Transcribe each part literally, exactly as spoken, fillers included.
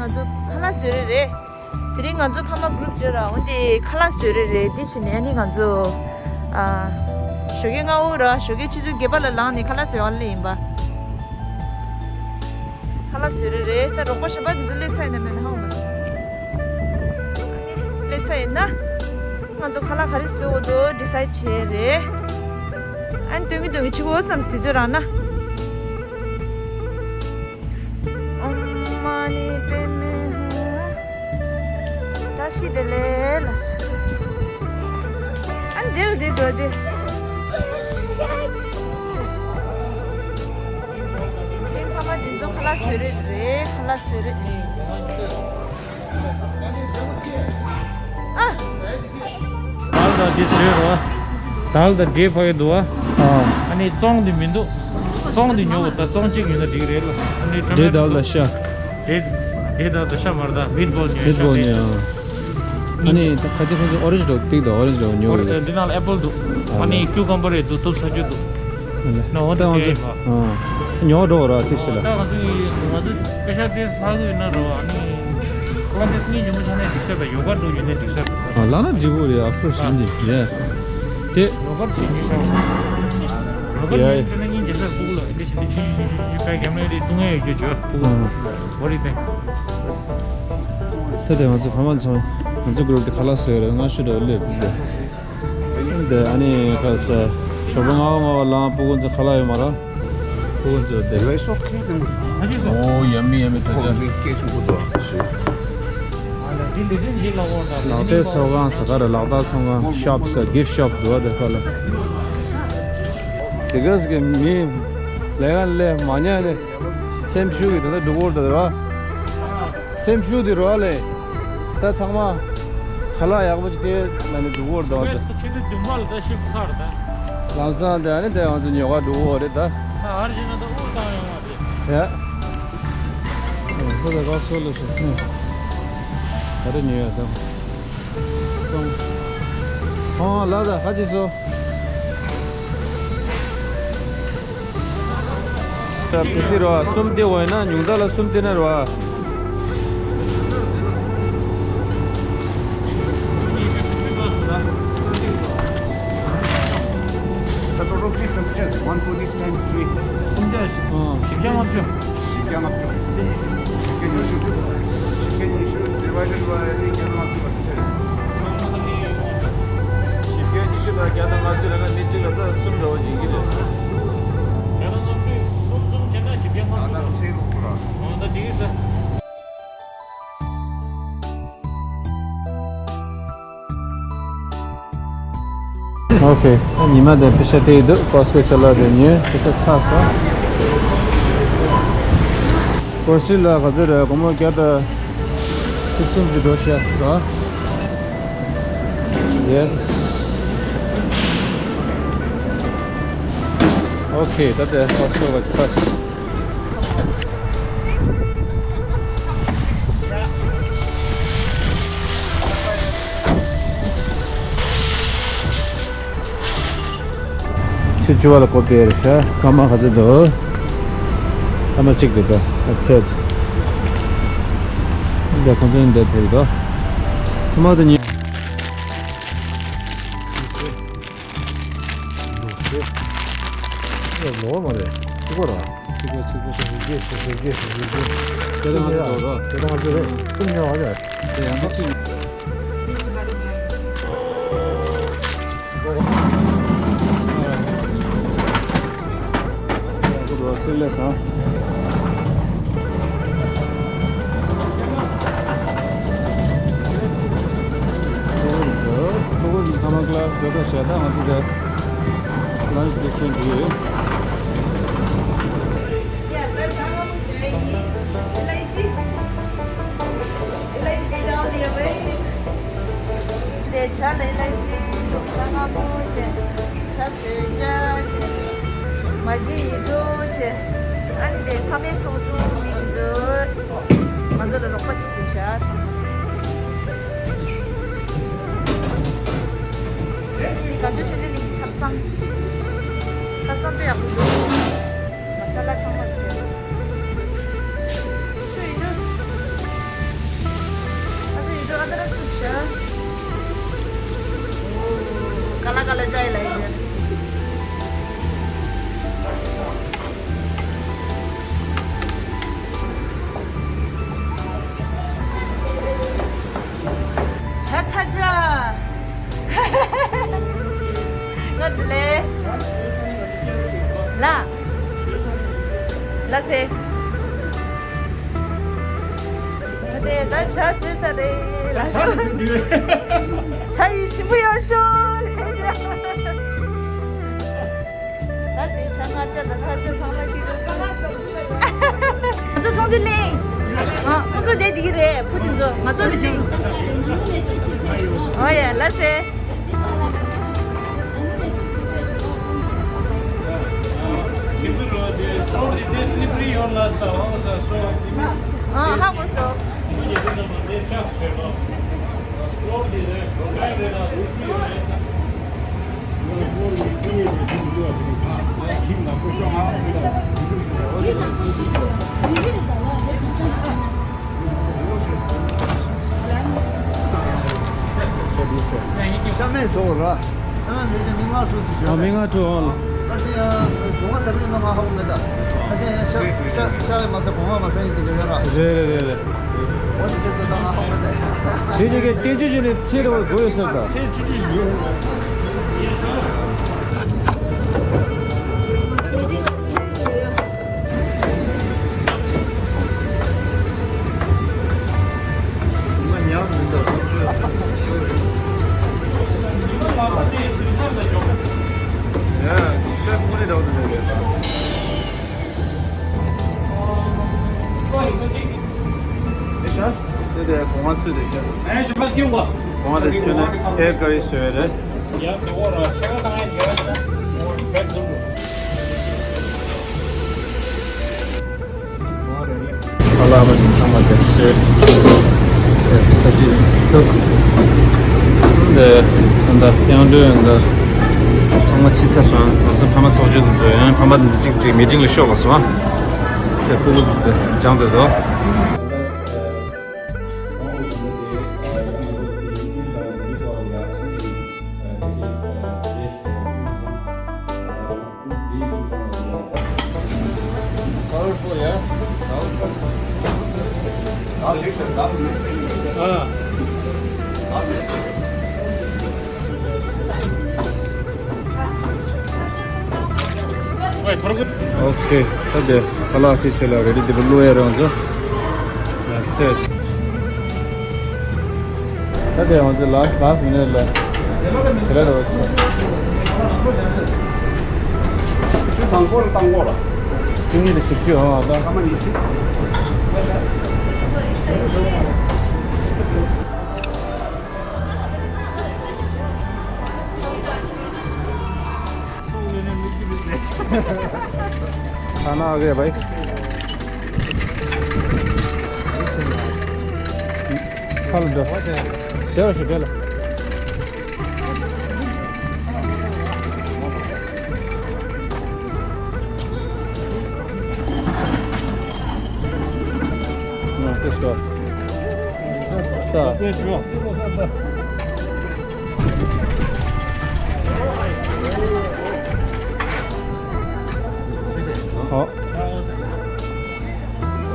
ང་ཚོ་ཁ་ལག་བཟོ་རེ་རེད། དེ་རིང་ང་ཚོ་ཕ་མ་གུ་རུབ་བརྗོད་ར་འོན་ཏེ་ཁ་ལག་བཟོ་རེ་རེད། དེ་བྱས་ནས་ཨ་ནི་ང་ཚོ་ཨ་ཞོགས་ཀས་སྔ་པོ་ར་ཞོགས་ཀས་ཆུ་ཚོད་བརྒྱད་པ་ལ་ལངས་ནས་ཁ་ལག་བཟོ་བ་ལ་ཡིན་པ། ཁ་ལག་བཟོ་རེ་རེད། ད་རོགས་པ་གཞན་པ་འདི་ཚོ་སླེབས་ཚར་ཡིན་ན་མེད་ན་ཧ་གོ་མ་སོང་། སླེབས་ཚར་ཡིན་ན་ང་ཚོ་ཁ་ལག་ག་རེ་བཟོ་དགོས་འདུག་ཌི་སའིཌ་བྱས་རེད། ཨ་ནི་སྟོན་གི་སྟོན་གི་ཕྱི་པོ་བསམ་དུས་ཚོད་རག་ན། ཨོཾ་མ་ཎི་པདྨེ་ཧཱུྃ། བཀྲ་ཤིས་བདེ་ལེགས་ལགས། ཨ་ནི་འདིར་འདི་འགྲོ་འདི། ཨེ་ཕ་མ་འདི་ཚོ་ཁ་ལག་བཟོ་རེ་རེད། ཁ་ལག་བཟོ་རེ། ཨ། དལ་དང་འདི་བཟོས་རོ། དལ་དང་འདི་ཕ་གི་འདུག་ཨ། ཨ་ནི་བཙོང་འདི་མི་འདུག་བཙོང་འདི་ཉོ་བ་ད་བཙོང་གཅིག་ཉོ་ན་འགྲིག་རེད་ལ། ཨ་ནི་འདི་དལ་དང་ཤ། འདི་འདི་དལ་དང་ཤ་མར་ད་མིཊ་བོལ་ཉོ་མིཊ་བོལ་ཤ་ཉོ། ཨ་ནི་ད་ཁ་ཅིག་ཁོང་ཚོ་ཨོ་རེན་ཇི་འདུག་ཏིག་དང་ཨོ་རེན་ཇི་འདུག་ཉོ་གི་རེད། འདི་ནང་ལ་ཨེ་པལ་འདུག་ཨ་ནི་ཀྱུ་ཀམ་བར་རེད་འདུག་ཐུབ་ཚ་རྒྱུ་འདུག་ན་འོ་ད་ང་ཚོ་ཉོ་འགྲོ་ར་ཏི་སི་ལ། ད་ང་ཚོ་ཡི་ང་ཚོ་པེ་ཤ་ཏེས་ཕ་གི་ཡིན་ན་རོ། ཨ་ནི་ཁོ་ལ་ཏེས་ངའི་ཉུང་མ་ཆ་ནས་སྒྲིག་ཤར་དང་ཡོ་ག་འགྲོ་ཡིན་ནས་སྒྲིག་ཤར་དང་། ལ་ན་འགྲིག་གོ་རེད། ཨ་ཕོ་ཤིན་ཇི་ཡ་དེ། ཡོ་ག་ཞིག་ཉོས་ཤར། ཡོ་ག་ཡ་ཉོས་ཡ་ཏེ་ན་ངའི་རྒྱལ་སར་ཕུག་ལ་ཏེ་ཞིན་ཏེ་ཆུ་ཆུ་ཆུ་ཆུ་ཆུ་པའི་རྒྱབ་ན་ཡོད་དེ་ཏུང་ཡ་ཡོད་རྒྱུ་བརྗོད་ཕུག་ལ། ཨ། What do you think? ད་ལྟ་ང་ཚོ་ཕ་མ་ཚང་ང་ཚོ་གུ་རུབ་དེ་ཁ་ལག་བཟོས་རེད། སྔ་ཤོས་འདྲ་བོ་སླེབས་འདུག་སྟེ། ཨ་ནི་ཁ་ས་ཞོགས་པ་སྔ་པོ་སྔ་པོ་ལངས། ཕྲུ་གུ་ཚོ་ཁ་ལག་ཡོད་མ་རེད། ཕྲུ་གུ་ཚོ་དེ། Rice okay then. Oh, yummy, yummy. ཐོག་ནས་སྐད་ཆུང་པོ་འདུག་ཞེས། ལག་བསྟར་ཚོགས་ཁང་ཟེར་ག་རེ། ལག་བསྟར་ཚོགས་ཁང་ཟེར། ཤོབ་ཟེར། གིཕ་ཤོབ་འདུག་བ་དེ་ཁ་ལ། དེ་ག་ཟེར་གི་མི་ལས་ཀ་ལས་མ་ཉལ་ནས་སེམས་ཤུགས་ཀྱི་དེ་འདྲ་འགྲོ་གི་རེད་བ། སེམས་ཤུགས་དེ་རོ་ལེ། ད་ཚང་མ་ཁ་ལག་ཡག་པོ་ཅིག་དེ་ལ་ནི་འགྲོ་གི་རེད་ད། ཆུ་ཚོད་བདུན་པ་ལ་ད་ཤིབ་ཚར་ད། ལམ་སང་དེ་ཨ་ནི་དེ་ང་ཚོ་ཉོ་ག་འགྲོ་གི་རེད་ད། ད་ཨར་ཇི་ན་ད་དབུགས་བཏང་ཡོང་བ་རེད། ཡ། ཁོ་ད་ག་སོ་ལ་སོ་ཁུ། ད་རེ་ཉོ་ཡ་ད། ཙང་། ཧོ་ལ་ད་ཁ་ཅིག་སོ། ད་དེ་སི་རོ་གསུམ་དེ་འོ་ན་ཉུང་མཐའ་ལ་གསུམ་དེ་ན་རོ། The total fees is just one twenty times three. ཨ། བཞི་བརྒྱ་ལྔ་བཅུ། བཞི་བརྒྱ་ལྔ་བཅུ། བཞི་བརྒྱ་ཉི་ཤུ། བཞི་བརྒྱ་ཉི་ཤུ་divided by བརྒྱ་དང་ལྔ་བཅུ། བཞི་བརྒྱ་ཉི་ཤུ་དང་བརྒྱ་དང་ལྔ་བཅུ་ལ་ང་མི་གཅིག་ལ་ད་གསུམ་འདྲ་བོ་བྱེད་ཀྱི་རེད། བརྒྱ་དང་ལྔ་བཅུ་གསུམ་གསུམ་བྱས་ན་བཞི་བརྒྱ་ལྔ་བཅུ། ཨ་ད་ཚེ་ལོ་ཁོ་ར། འོ་ད་འགྲིག་གི་རེད། ཨོ་ཁེ། ཉི་མ་དེ་པེ་ཤ་སྟེར་གྱི་འདུག་ཀོ་སི་ཀོ་ཅ་ལག་དེ་ཉོས། པེ་ཤ་ཚར་སོང་། ཀོ་སི་ལ་ག་ཚོད་རེད། སྒོར་མོ་བརྒྱ་དང་བཅུ་གསུམ་ཅིག་འགྲོ་ཤག་ར། ཡེ་སི། ཨོ་ཁེ། ད་ལྟ་ཀོ་སི་ཀོ་ག་ཚར་སོང་། ཆུ་བཅུ་བ་ལ་ཀོ་པི་རེད་ཤག་སྐར་མ་ག་ཚོད་འདུག་སྐར་མ་གཅིག་འདུག་ད། ཨ་ཚད། འདི་ཁོང་ཚོ་འདི་ཕེབས་འདུག་ཐོག་མ་དེ་ཉིད། འདུག་སེ། འདི་ལོ་མ་རེད། གཅིག་པ་ར། གཅིག་པ་གཅིག་པ་ཞེ་བརྒྱད་ཞེ་བརྒྱད་ཞེ་བརྒྱད། དེ་དང་ང་ཚོ་འགྲོ་ར། དེ་དང་ང་ཚོ་རེད། གསུམ་ཉོ་བ་རེད། དེ་ཡང་གཅིག་ཁོ་ར་སི་ལེ་སང་། ཁོ་ར་ཁོ་ར་སམ་མར་ཀ་ལ་སི་འགྲོ་ད་བྱས། ད་ང་ཚོ་དེ་ལན་ཆི་དེ་ཁྱེར་འགྲོ་ཡོད། དེ་ཇ་ལ་ཨི་ལའི་ཅི། ཇ་ལ་ཨི་ལའི་ཅི། ཇ་སྔ་མོ་བྱས། ཇ་བོད་ཇ་བྱས། མ་གཞི་ཡིད་འཕྲོག་བྱས། ཨ་ནི་དེ་ཕ་མའི་ཚོགས་ཆུང་མི་འདུག་ང་ཚོ་ལ་རོགས་པ་བྱེད་དེ་བཞག་འདི་གངས་ལྗོངས་ཆོས་ལྡན་གླིང་གི་ཐབ་ཚང་། ཐབ་ཚང་དཔེ་ཡག་པོ་འདུག་མ་ས་ལ་ཚང་མ་འདུག་སུ་ཡིན་ན། ད་ཇ་བཟོས་ཚར་རེད། ཇ་ཡིན་ཞིམ་པོ་ཡོད་ཤོག་ད་དེ་ཇ་མངར་ཆ་དང་ཐ་ཆ་ཚང་མ་ཁྱེར་ཡོང་། ང་ཚོ་ཚོགས་འདུ་གླེང་། ཨ། ཁོ་ཚོ་བསྡད་བསྡད་ཀྱི་རེད། བུ་དེ་ཚོ་ང་ཚོ་ལ་གླེང་། ཨོ་ཡ། ལགས་སེ། ཨ། ཧ་གོ་སོང་། ཨ། མི་ང་ཁྲོ་ཨང་། རེད་རེད་རེད་རེད། དེ་རིགས་ཀྱི་བསྟན་བཅོས་བྱས་ནས་ཚེ་རིང་བར་དགོས་ཡོད་ཟེར་ད། དེ་དེ་གོང་མ་ཚུད་དེ་ཤོད། གོང་མ་དེ་ཚུད་ནས་ཨེ་ཀ་རི་བཟོས་རེད། ཨ་ལ་མ་ཚང་མ་དེ་བཟོས། ས་ཅི་ཐུག་དེ་ད་ལྟ་དཔལ་འབྲུ་ཡང་ད་ཚང་མ་ཕྱི་ཚར་སོང་། ང་ཚོ་ཕ་མ་ཚོགས་ཆུང་དེ་ཚོ་ཡང་ཕ་མ་དེ་གཅིག་གཅིག་མི་ཊིང་ལ་ཤོག་ལ་སོང་། དེ་ཕྲུ་གུ་དེ་སྦྱངས་དེ་དོ། ཨོ་ཁེ། ད་དེ་ཁ་ལག་ཕི་ཤེ་ལ་རེ་ཌི་དེ་བླུག་ཡ་རེད་ང་ཚོ། That's it. ད་དེ་ང་ཚོ་ལཱ་སི་ཊི་ལཱ་སི་ཊི་མི་ནིཊ་ལ་བྱེད་ལ་རེ་བ་བྱུང་། ཆུ་དང་པོ་ལ་བཏང་གོ་ལ། ཆུ་གཉིས་ལ་བཞི་བཅུ་འོང་བ་དང་། སྐར་མ་ཉི་ཤུ། खाना आ गया भाई। खा लो, जाओ। चलो, चलो। Oh.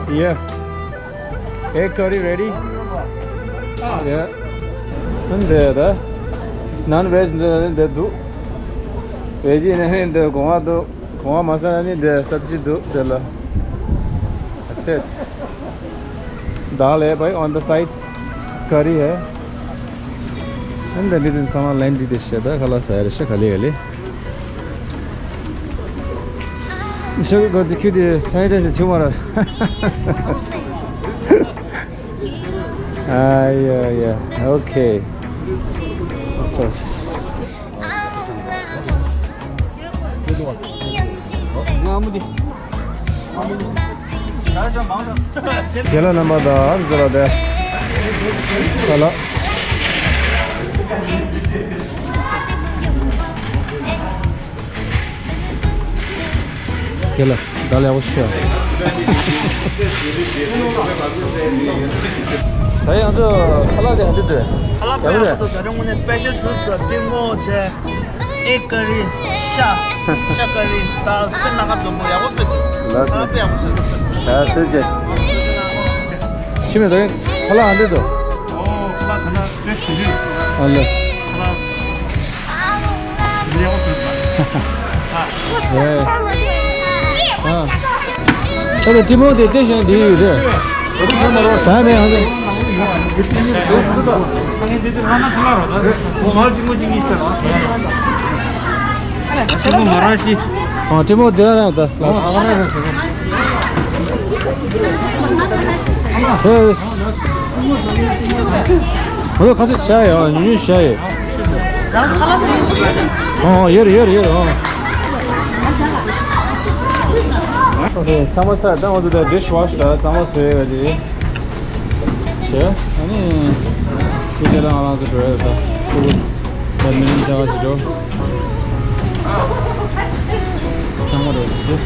Yeah. Egg curry ready? Yeah. And the, the non-veg འདི་འདི་འདུག. Veg ཡིན་ན་འདི་སྒོ་ང་འདུག. སྒོ་ང་མ་ཟ་ན་ནི་འདི་སབ་ཇི་འདུག་དེ་ལ། That's it. दाल है भाई, on the side. करी है। And the little सामान लाइन दी देश है, खलास है, रश खाली खाली। शक्ल को देखिए, दे साइड से छुमा रहा। 아, 예, 예. 오케이. अच्छा। ཁྱེད་ལ་རྣམ་པ་དང་ཟེར་བ་དེ། ཁ་ལག་ཁྱེད་ལ་ད་ལས་འོ་ཤོད། ད་ཡང་ཚོ་ཁ་ལག་དེ་འདི་དེ། ཁ་ལག་དཔེ་ཡག་པོ་འདུག། ད་རུང་དངོས་གནས་སི་པེ་ཤལ་ཤུ་ཟ་ཏི་མོ་བྱས། ཨེག་ཀ་རི། ཤ། ཤ་ཀ་རི། ད་དཔེ་སྣ་ཁ་འཛོམས་པོ་ཡག་པོ་འདུག། ལགས་སོ། ད་དཔེ་ཡག་པོ་བྱས་འདུག། ད་ཐུགས་རྗེ་ཆེ། ཤི་མེད་དོ། ཁ་ལག་ཨ་འདི་དོ། ཨོ་ཁ་ལག་ད་ན་དཔེ་ཞིམ་རེད། ཨ་ལེ། ཁ་ལག་ལེའོ་ཐུབ་པ། ཨ། ཨ། ད་ལྟ་ཏི་མོ་དེ་དེ་བཞིན་དེ་ཡོད་རེད། ཟ་མེད་ཧ་ལེ། ཨ། སྤྲེལ་མོ་འདི་ལ་རང་ད། ཨོ། ཁ་ཚ་བྱ་ཡ། ཉུང་ཉུང་བྱ་ཡ། ཨོ། ཡོད་རེད། ཡོད་རེད། ཡོད་རེད། ཨོ། ཨོ་ཁེ། ཚང་མ་ཚར། ད་ང་ཚོ་ད་ཌིཤ་ཝ་ཤ་ད་གཙང་མ་བཟོ་ཡ་ག་ཅིག་བྱས། ཨ་ནི་ཁྱེད་ཚོ་ང་རང་ཚོ་འགྲོ་ཡ། ད་ཁུ་བོ་ད་མི་རིང་ཙམ་ཅིག་འགྲོ། གཙང་མ་རེད་ཟེར།